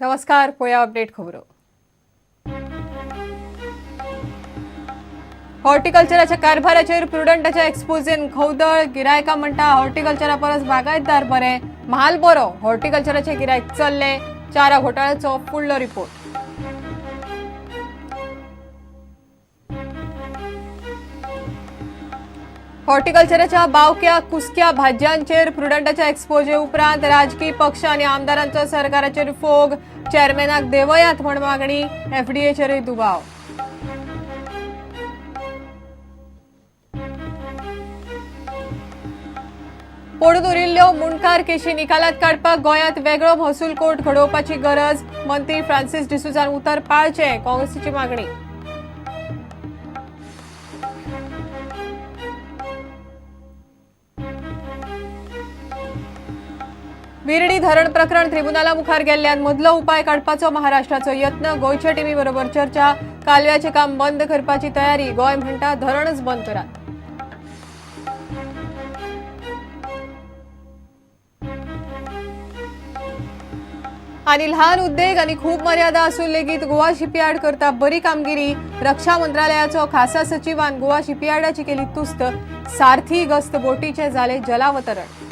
नमस्कार, पळया अपडेट खबरो. हॉर्टिकल्चराच्या कारभाराचेर प्रुडंटाच्या एक्सपोजेन खवदळ. गिरायकां म्हणटा हॉर्टिकल्चरा परस बागायतदार बरे, म्हाल बरो. हॉर्टिकल्चराचे गिरायक चल्ले. चारा घोटाळ्याचो फुडलो रिपोर्ट. हॉर्टिकल्चराच्या बावक्या कुसक्या भाज्यांचेर प्रुडंटाच्या एक्सपोजे उपरांत राजकीय पक्ष आनी आमदारांचो सरकाराचेर फोग. चेअरमॅनाक देवयात म्हण मागणी. एफडीएचेरूय दुबाव. पडून उरिल्ल्यो मुंडकार केशी निकालात काडपाक गोंयांत वेगळो महसूल कोर्ट घडोवपाची गरज. मंत्री फ्रांसीस डिसोझान उतर पाळचें, काँग्रेसीची मागणी. विर्डी धरण प्रकरण त्रिबुनाला मुखार गेल्ल्यान मदलो उपाय काडपाचो महाराष्ट्राचो यत्न. गोंयच्या टिमी बरोबर चर्चा. कालव्याचें काम बंद करपाची तयारी. गोंय म्हणटा धरणच बंद करात. आनी ल्हान उद्देग आनी खूब मर्यादा आसून लेगीत गोवा शिपयार्ड करता बरी कामगिरी. रक्षा मंत्रालयाचो खासा सचिवान गोवा शिपयार्डाची केली तुस्त. सारथी गस्त बोटीचे जाले जलावतरण.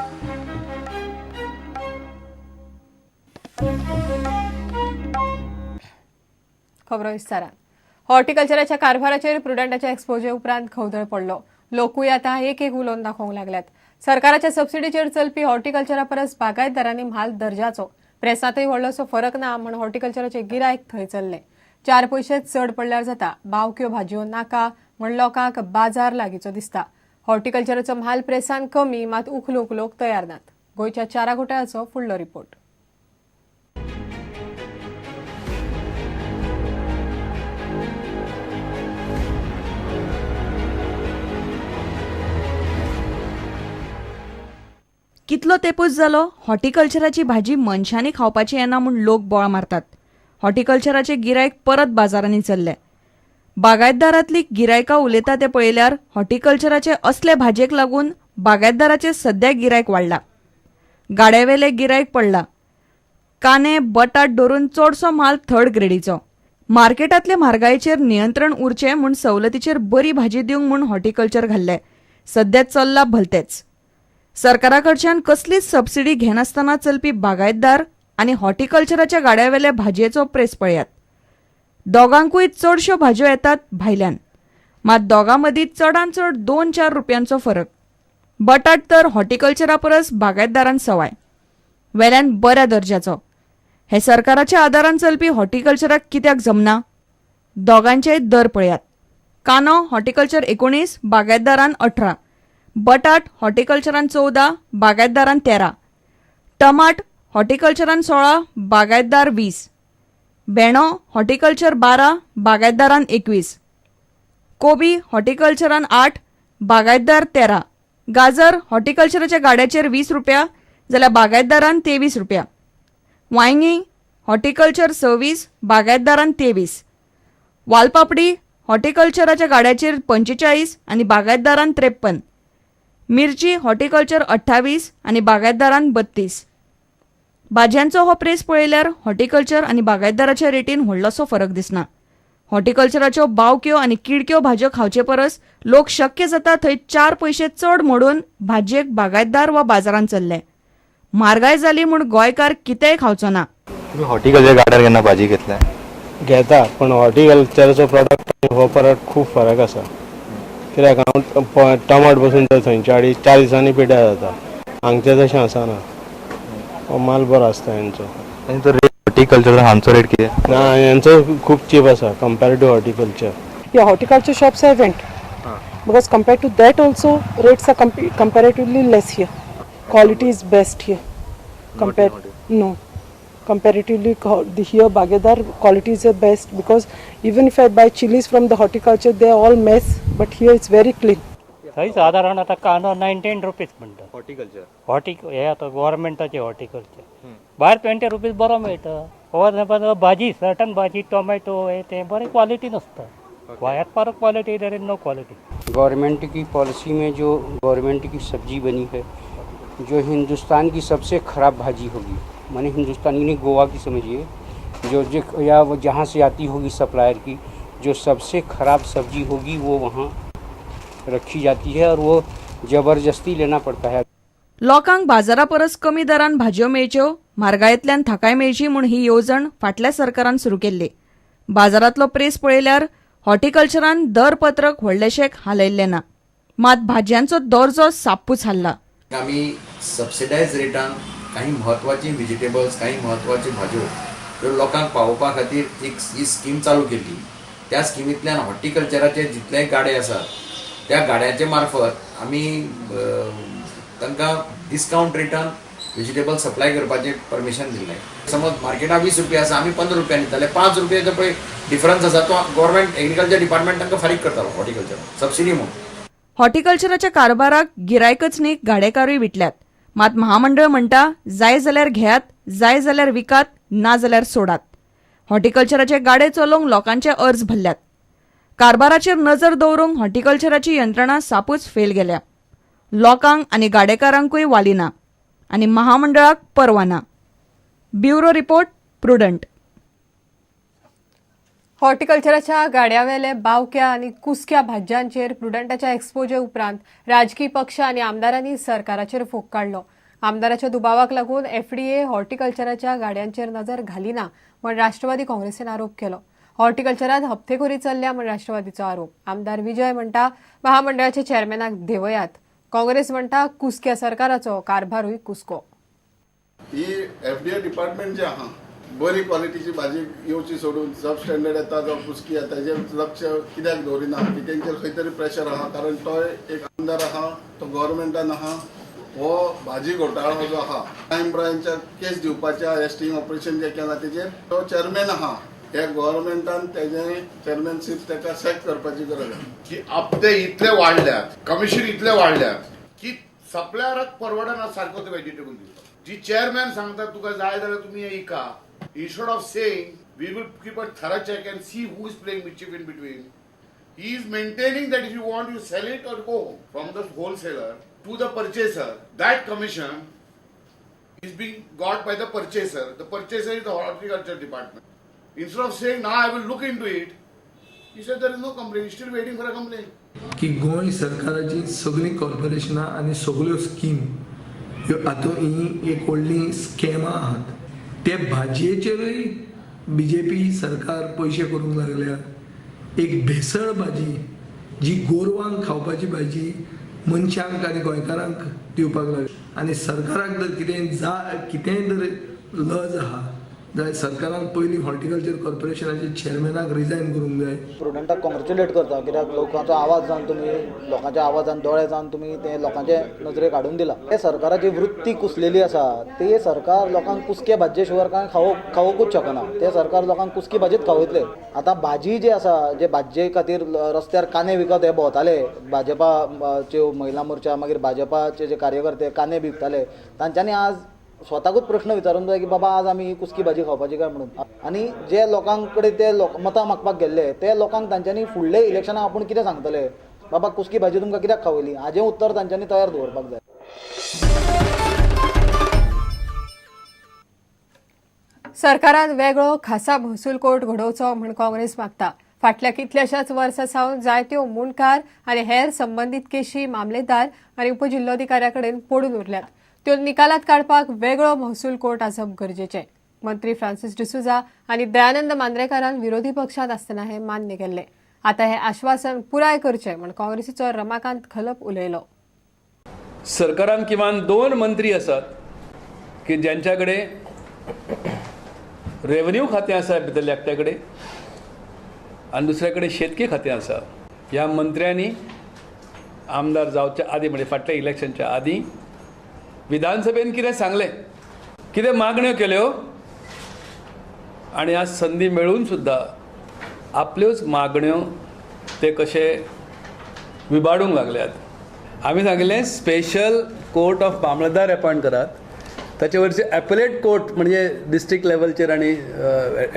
खबरो विस्तारान. हॉर्टिकल्चराच्या कारभाराचेर प्रुडंटाच्या एक्सपोजे उपरांत खवदळ पडलो. लोकूय आतां एक एक उलोवन दाखोवंक लागल्यात. सरकाराच्या सबसिडीचेर चलपी हॉर्टिकल्चरा परस बागायतदारांनी म्हाल दर्जाचो, प्रेसांतय व्हडलोसो फरक ना म्हण हॉर्टिकल्चराचे गिरायक थंय चल्ले. चार पयशे चड पडल्यार जाता, बावक्यो भाजयो नाका म्हण लोकांक बाजार लागींचो दिसता. हॉर्टिकल्चराचो म्हाल प्रेसान कमी, मात उखलूंक लोक तयार नात. गोंयच्या चारा घोटाळ्याचो फुडलो रिपोर्ट. कितलो तेपूच जालो हॉर्टिकल्चराची भाजी मनशांनी खावपाची येना म्हूण लोक बोळ मारतात. हॉर्टिकल्चराचे गिरायक परत बाजारांनी चल्ले. बागायतदारांतली गिरायकां उलयता ते पळयल्यार हॉर्टिकल्चराचे असले भाजयेक लागून बागायतदाराचे सद्या गिरायक वाडला. गाड्यावेले गिरायक पडला. काने बटाट धरून चडसो म्हाल थर्ड ग्रेडीचो. मार्केटांतले म्हारगायेचेर नियंत्रण उरचें म्हूण सवलतीचेर बरी भाजी दिवंक म्हूण हॉर्टिकल्चर घाल्लें. सद्या चल्ला भलतेच. सरकारा कडच्यान कसलीच सबसिडी घेनासतना चलपी बागायतदार आनी हॉर्टिकल्चराच्या गाड्यावेले भाजयेचो प्रेस पळयात. दोगांकूय चडश्यो भाजयो येतात भायल्यान, मात दोगां मदीं चडांत चड 2-4 रुपयांचो फरक. बटाट तर हॉर्टिकल्चरा परस बागायतदारान सवाय, वेल्यान बऱ्या दर्जाचो. हे सरकाराच्या आदारान चलपी हॉर्टिकल्चराक कित्याक जमना? दोगांचेय दर पळयात. कांदो हॉर्टिकल्चर 19, बागायतदारान 18. बटाट हॉर्टिकल्चरान 14, बागायतदारान 13. टमाट हॉर्टिकल्चरान 16, बागायतदार 20. भेंडो हॉर्टिकल्चर 12, बागायतदारान 21. कोबी हॉर्टिकल्चरान 8, बागायतदार 13. गाजर हॉर्टिकल्चराच्या गाड्याचेर 20 रुपया जाल्यार बागायतदारान 23 रुपया. वांयगीं हॉर्टिकल्चर 26, बागायतदारान 23. वालपापडी हॉर्टिकल्चराच्या गाड्याचेर 45 आनी बागायतदारान 53. मिरची हॉर्टिकल्चर 28 आनी बागायतदारान 32. भाजयांचो हो प्रेस पळयल्यार हॉर्टिकल्चर आनी बागायतदाराच्या रेटीन व्हडलोसो फरक दिसना. हॉर्टिकल्चराच्यो बावक्यो आनी किडक्यो भाजयो खावचे परस लोक शक्य जाता थंय 4 पयशे चड मोडून भाजयेक बागायतदार वा बाजारांत चल्ले. म्हारगाय जाली म्हूण गोंयकार कितेंय खावचो ना. तुम्ही हॉर्टिकल्चर गाड्यार केन्ना भाजी घेतल्या? घेता, पण हॉर्टिकल्चराचो प्रोडक्ट आनी हो प्रोडक्ट खूब फरक आसा. कित्याक हांव टमाट बसून तर थंयच्या हाडी 4 दिसांनी पिड्यार जाता. हांगचें तशें आसना. हो माल बरो आसता हेंचो. तांचो रेट हॉर्टिकल्चर हांचो रेट कितें? ना, हेंचो खूब चीप आसा compared to horticulture. Yeah, horticulture shops I went because compared to that also rates are comparatively less here. Quality is best here. Compared no, comparatively the here Bagedar quality is the best because even if I buy chilies from the horticulture, they are all mess, but here it's very clean. थंय सादारण आतां कांदो 19 rupees म्हणटा. Horticulture हे आतां गोवोरमेंटाचे horticulture. भायर 20 rupees बरो मेळटा. फॉर भाजी सर्टन भाजी टोमॅटो हे ते बरे क्वालिटीन आसता. गोंयांत परत quality, there is no quality. Government की पॉलिसी में जो गवर्नमेंट की सब्जी बनी है, जो हिंदुस्तान की सबसे ख़राब भाजी होगी, माने हिंदुस्तानी नहीं गोवा की समझिए, जो जो या वो जहाँ से आती होगी सप्लायर की, जो सबसे ख़राब सब्जी होगी वो वहाँ रखी जाती है और वो ज़बरदस्ती लेना पड़ता है। लोकांक बाजारा परस कमी दरान भाजयो मेळच्यो, म्हारगायेंतल्यान थाकाय मेळची म्हूण ही येवजण फाटल्या सरकारान सुरू केल्ली। बाजारांतलो प्रेस पळयल्यार हॉर्टिकल्चरान दरपत्रक व्हडलेशें हालयल्लें ना, मात भाजयांचो दर्जो साप्पूच हाल्ला। आमी सबसिडायज रेटान काही म्हत्वाची व्हेजिटेबल्स, काही म्हत्वाच्यो भाजयो ह्यो लोकांक पावोवपा खातीर एक ही स्कीम चालू केल्ली। त्या स्किमींतल्यान हॉर्टिकल्चराचे जितलेय गाडे आसात त्या गाड्यांचे मार्फत आमी तांकां डिस्कावंट रेटान व्हेजिटेबल सप्लाय करपाचें परमिशन दिल्लें। समज मार्केटाक 20 रुपया आसा, आमी 15 रुपयांनी दिताले, 5 रुपयाचो पळय डिफरन्स आसा तो गव्हर्मेंट एग्रीकल्चर डिपार्टमेंट तांकां फारीक करतालो हॉर्टिकल्चर सबसिडी म्हणून। हॉर्टिकल्चराच्या कारभाराक गिरायकच न्ही गाडेकारूय विटल्यात, मात महामंडळ म्हणटा जाय जाल्यार घेयात, जाय जाल्यार विकात, ना जाल्यार सोडात। हॉर्टिकल्चराचे गाडे चलोवंक लोकांचे अर्ज भरल्यात। कारभाराचेर नजर दवरूंक हॉर्टिकल्चराची यंत्रणा सापूच फेल गेल्या। लोकांक आनी गाडेकारांकूय वाली ना आनी महामंडळाक परवा ना। Bureau report, Prudent. हॉर्टिकल्चराच्या गाड्यावेले बावक्या आनी कुसक्या भाज्यांचेर प्रुडंटाच्या एक्सपोजे उपरांत राजकी पक्ष आनी आमदारांनी सरकाराचेर फोग काडलो। आमदाराच्या दुबावाक लागून एफडीए हॉर्टिकल्चराच्या गाड्यांचेर नजर घालिना म्हण राष्ट्रवादी काँग्रेसीन आरोप केलो। हॉर्टिकल्चरात हप्तेखोरी चल्ल्या म्हण राष्ट्रवादीचो आरोप। आमदार विजय म्हणटा महामंडळाचे चेअरमॅनाक देवयात। काँग्रेस म्हणटा कुसक्या सरकाराचो कारभारूय कुसको। ही एफडीए डिपार्टमेंट जे आहा बरी क्वॉलिटीची भाजी येवची सोडून सब स्टँडर्ड येता जावं कुसकी येता हेजेर लक्ष कित्याक दवरिना की तेंचेर खंय तरी प्रेशर आहा, कारण तो एक आमदार आहा, तो गव्हर्मेंटान आहा। हो भाजी घोटाळो जो आहा क्रायम ब्रांचाक केस दिवपाच्या एस्टिंग ऑपरेशन जें केलां तेजेर तो चेअरमॅन आहा, ह्या गव्हर्मेंटान तेजें चेअरमॅनशीप ताका सॅक करपाची गरज आहा। की हप्ते इतले वाडल्यात, कमिशन इतले वाडल्यात की सप्लायराक परवडना सारको ते व्हेजिटेबल दिवपाक। जी चेअरमॅन सांगता तुका जाय जाल्यार तुमी हें इका, instead of saying we will keep a thorough check and see who is playing mischief in between, he is maintaining that if you want you sell it or go home. From the wholesaler to the purchaser, that commission is being got by the purchaser. The purchaser is the horticulture department. Instead of saying now I will look into it, he said there is no complaint, he's still waiting for a complaint. की गोंय सरकाराची सगळीं कॉर्पोरेशनां आनी सगळ्यो scheme ह्यो हातूंत ही एक व्हडली स्कॅमां आहात। ते भाजयेचेरूय बीजेपी सरकार पयशे करूंक लागल्या। एक भेसळ भाजी जी गोरवांक खावपाची भाजी मनशांक आनी गोंयकारांक दिवपाक लागल्या। आनी सरकाराक जर कितेंय कितेंय जर लज आहा जाल्यार सरकारान पयलीं हॉर्टिकल्चर कॉर्पोरेशनाचे चेअरमॅनाक रिजायन करूंक जाय। प्रुडंटाक कॉंग्रेच्युलेट करता, कित्याक लोकांचो आवाज जावन तुमी लोकांच्या आवाजान दोळे जावन तुमी ते लोकांचे नजरेक हाडून दिला। ते सरकाराची वृत्ती कुसलेली आसा, ते सरकार लोकांक कुसके भाजये शिवाय कांय खावोकूच शकना। ते सरकार लोकांक कुसकी भाजीच खावयतले। आतां भाजी जी आसा, जे भाजये खातीर रस्त्यार कांदे विकत हे भोंवताले भाजपाच्यो महिला मोर्चा, मागीर भाजपाचे जे कार्यकर्ते कांदे विकताले, तांच्यांनी आज स्वताकूच प्रश्न विचारूंक जाय की बाबा आज आमी ही कुसकी भाजी खावपाची काय म्हणून। आनी जे लोकां कडेन ते मतां मागपाक गेल्ले ते लोकांक तांच्यांनी फुडले इलेक्शनाक आपूण कितें सांगतले, बाबा कुसकी भाजी तुमकां कित्याक खावयली, हाजें उत्तर तांच्यांनी तयार दवरपाक जाय। सरकारान वेगळो खासा महसूल कोर्ट घडोवचो म्हूण काँग्रेस मागता। फाटल्या कितल्याशाच वर्सां सावन जायत्यो मुंडकार आनी हेर संबंदीत केशी मामलेदार आनी उपजिल्लोधिकाऱ्या कडेन पडून उरल्यात। त्यो निकालात काडपाक वेगळो महसूल कोर्ट आसप गरजेचें। मंत्री फ्रांसीस डिसुजा आनी दयानंद मांद्रेकारान विरोधी पक्षांत आसतना हें मान्य केल्लें। आतां हें आश्वासन पुराय करचें म्हूण काँग्रेसीचो रमाकांत खलप उलयलो। सरकारान किमान 2 मंत्री आसात की ज्यांच्या कडेन रेव्हन्यू खातें आसा भितरल्या एकट्या कडेन आनी दुसऱ्या कडेन शेतकी खातें आसा। ह्या मंत्र्यांनी आमदार जावच्या आदी म्हणजे फाटल्या इलेक्शनच्या आदी विधानसभेन कितें सांगलें, कितें मागण्यो केल्यो आनी आज संदी मेळून सुद्दां आपल्योच मागण्यो ते कशे विबाडूंक लागल्यात। आमी सांगिल्लें स्पेशल कोर्ट ऑफ मामलेदार अपॉयंट करात, ताचे वयरचे एपलेट कोर्ट म्हणजे डिस्ट्रिक्ट लेवलचेर आनी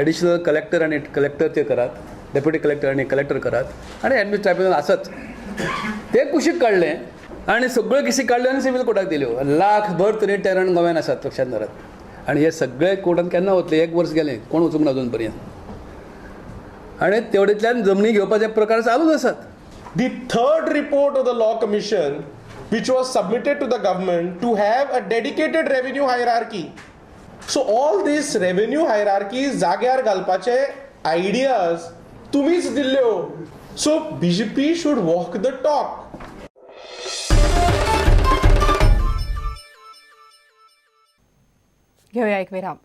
एडिशनल कलेक्टर आनी कलेक्टर ते करात, डेप्युटी कलेक्टर आनी कलेक्टर करात आनी एडमिनिस्ट्रेटिव्ह ट्रायब्युनल आसत ते कुशीक काडलें आनी सगळ्यो केसी काडल्यो आनी सिवील कोर्टाक दिल्यो। लाखभर तरी टेरंट गोव्यान आसात लक्षांत धरात। आनी हे सगळे कोर्टान केन्ना वतले? एक वर्स गेलें, कोण वचूंक ना अजून पर्यंत. आनी तेवडेंतल्यान जमनी घेवपाचे प्रकार चालूच आसात. The third report of the Law Commission, which was submitted to the government to have a dedicated revenue hierarchy. So all these revenue hierarchies जाग्यार घालपाचे ideas तुमीच दिल्ल्यो. So BJP should walk the talk. घेऊया एक विराम.